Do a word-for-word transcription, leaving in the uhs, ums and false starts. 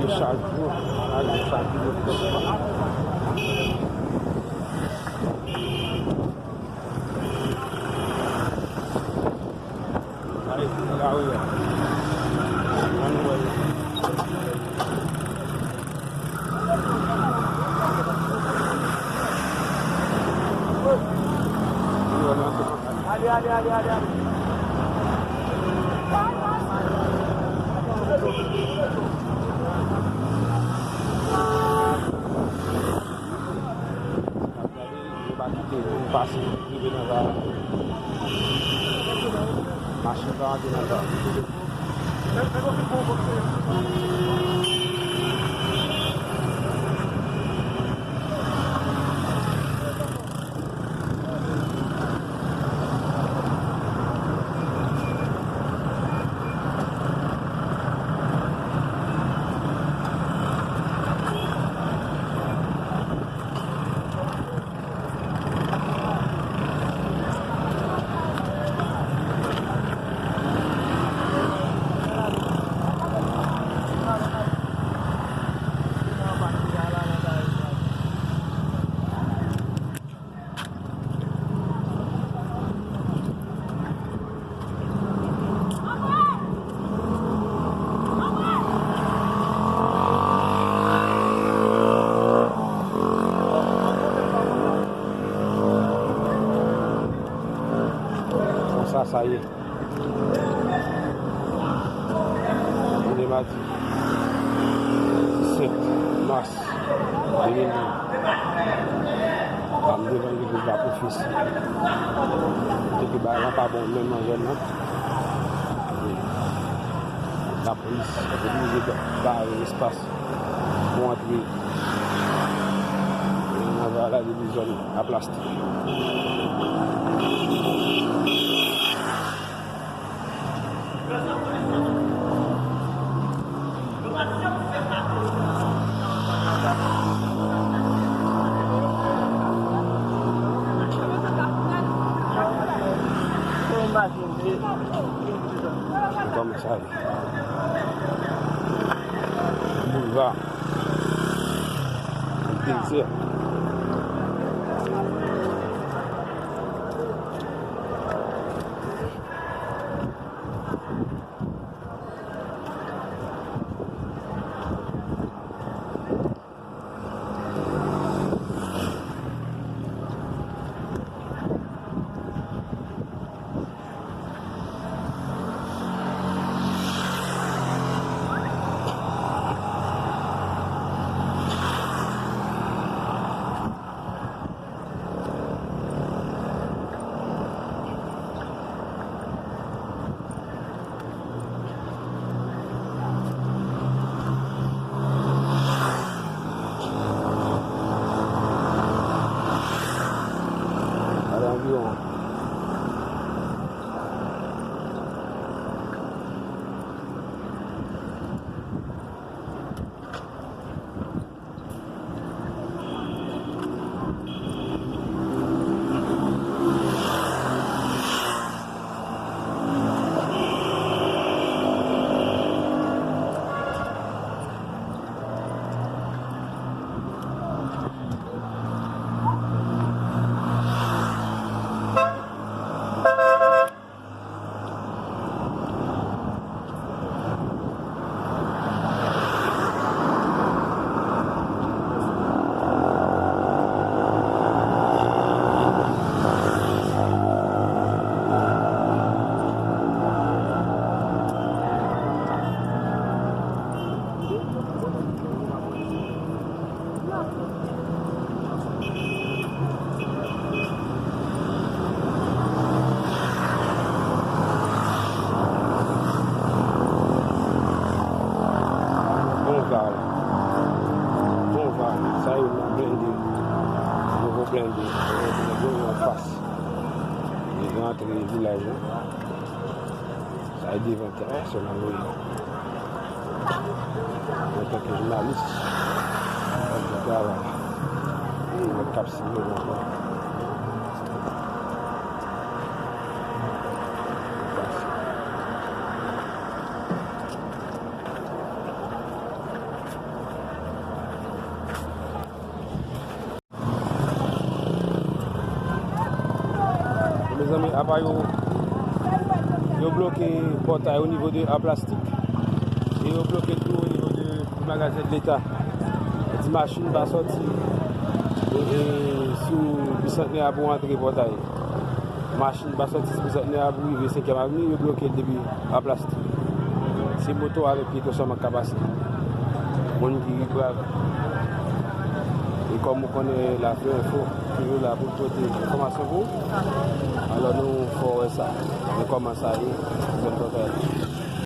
Chak jou, chak jou, chak jou. Ann wè. Ale, ale, ale, ale, ale. N ap gade, yo pa kite moun pase, rive nan va. Machin pa antre nan va. Konsa sa ye. Jounen madi disèt mas de mil ven, ann devan legliz Lapwofesi. Kote ke bagay lan pa bon menm nan zòn nan. Lapolis oblije ba-, bare espas pou antre nan zòn la depi zòn Laplas. Kòm sa ye. Boulva. Dezè. Gade anviwon an. Bon va la. Bon va. Sa yo nan blende. Nouvo blende. Blende yo anfas. Li rantre vilaj la. Sa e devan tè pèsonèl mwen an. Antanke jounalis, mwen ap travay. Mwen k ap siyen ankò. Mezanmi, apa yo, yo bloke pòtay o nivo de a plastik e yo bloke tou o nivo de magazen de leta. Di machin pa sòti e, e, sou Bisantnè a pou antre pòtay. Machin pa sòti sou Bisantnè a pou rive Senkyèm Avni, yo bloke l depi a plastik. Se moto avèk pyeton sèlman k ka pase. Moun ki viv Prav. E kòm ou konnen Lafè Enfo toujou la pou pote enfòmasyon pou ou, alò nou fè w wè sa. Men kòman sa ye, zòn Pòtay.